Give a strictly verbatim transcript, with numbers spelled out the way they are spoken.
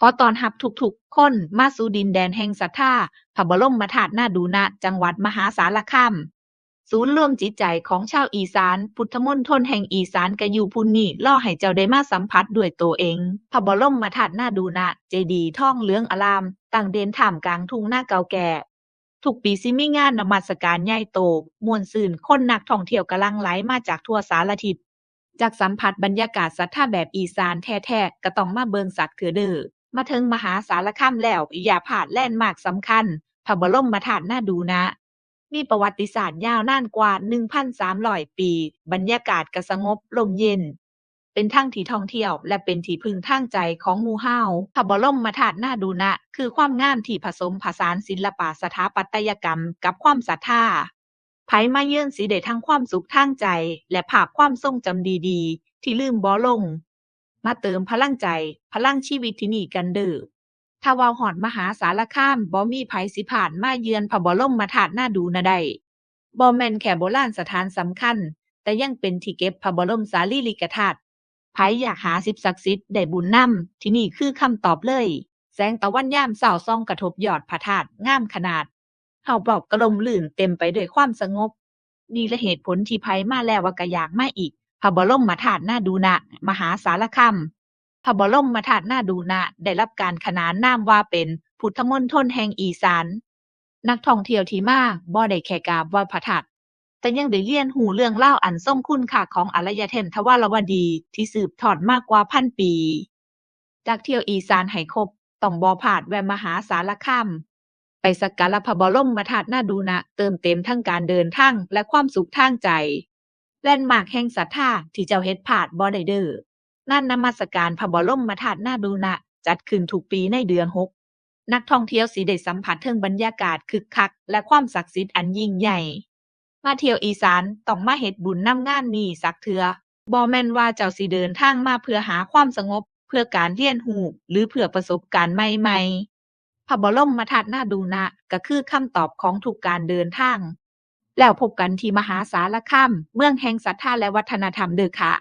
ขอต้อนรับทุกๆคนมาสู่ดินแดนแห่งศรัทธา พระบรมธาตุนาดูนะ จังหวัดมหาสารคาม ศูนย์รวมจิตใจของชาวอีสาน พุทธมณฑลแห่งอีสานก็อยู่พุ้นนี้ รอให้เจ้าได้มาสัมผัสด้วยตัวเอง พระบรมธาตุนาดูนะ เจดีย์ทองเหลืองอลาม ตั้งเด่นท่ามกลางทุ่งนาเก่าแก่ ทุกปีสิมีงานนมัสการใหญ่โต ม่วนซื่น คนนักท่องเที่ยวก็หลั่งไหลมาจากทั่วสารทิศ จากสัมผัสบรรยากาศศรัทธาแบบอีสานแท้ๆ ก็ต้องมาเบิ่งสักเทื่อเด้อ มาถึงมหาสารคามแล้ว อย่าพลาดแลนด์มาร์คสำคัญ พระบรมธาตุนาดูนะ มีประวัติศาสตร์ยาวนานกว่า หนึ่งพันสามร้อย ปี บรรยากาศก็สงบร่มเย็น เป็นทั้งที่ท่องเที่ยวและเป็นที่พึ่งทางใจของหมู่เฮา พระบรมธาตุนาดูนะ คือความงามที่ผสมผสานศิลปะสถาปัตยกรรมกับความศรัทธา ไผมาเยือนสิได้ทั้งความสุขทางใจ และภาพความทรงจำดีๆ ที่ลืมบ่ลง มาเติมพลังใจ พลังชีวิตที่นี่กันเด้อ ถ้าเว้าฮอดมหาสารคาม บ่มีไผสิพลาดมาเยือนพระบรมธาตุนาดูนะได้ บ่แม่นแค่โบราณสถานสำคัญ แต่ยังเป็นที่เก็บพระบรมสารีริกธาตุ ไผอยากหาสิ่งศักดิ์สิทธิ์ได้บุญนำ ที่นี่คือคำตอบเลย แสงตะวันยามเช้าส่องกระทบยอดพระธาตุ งามขนาด เฮาเว้าก็ร่มรื่นเต็มไปด้วยความสงบ นี่ละเหตุผลที่ไผมาแล้วว่าก็อยากมาอีก พระบรมธาตุนาดูนะ มหาสารคาม พระบรมธาตุนาดูนะ ได้รับการขนานนามว่าเป็นพุทธมณฑลแห่งอีสาน นักท่องเที่ยวที่มาบ่ได้แค่กราบไหว้พระธาตุ แต่ยังได้เรียนรู้เรื่องราวอันทรงคุณค่าของอารยธรรมทวารวดีที่สืบทอดมากว่าพันปี จากเที่ยวอีสานให้ครบ ต้องบ่พลาดแวะมหาสารคาม ไปสักการะพระบรมธาตุนาดูนะ เติมเต็มทั้งการเดินทางและความสุขทางใจ แลนด์มาร์คแห่งศรัทธาที่เจ้าเฮ็ดพลาดบ่ได้เด้อ งานนมัสการพระบรมธาตุนาดูนะ จัดขึ้นทุกปีในเดือนหก นักท่องเที่ยวสิได้สัมผัสถึงบรรยากาศคึกคัก และความศักดิ์สิทธิ์อันยิ่งใหญ่ มาเที่ยวอีสานต้องมาเฮ็ดบุญนำงานนี้สักเทื่อ บ่แม่นว่าเจ้าสิเดินทางมาเพื่อหาความสงบ เพื่อการเรียนรู้ หรือเพื่อประสบการณ์ใหม่ๆ พระบรมธาตุนาดูนะ ก็คือคำตอบของทุกการเดินทาง แล้วพบกันที่มหาสารคาม เมืองแห่งศรัทธาและวัฒนธรรมเด้อค่ะ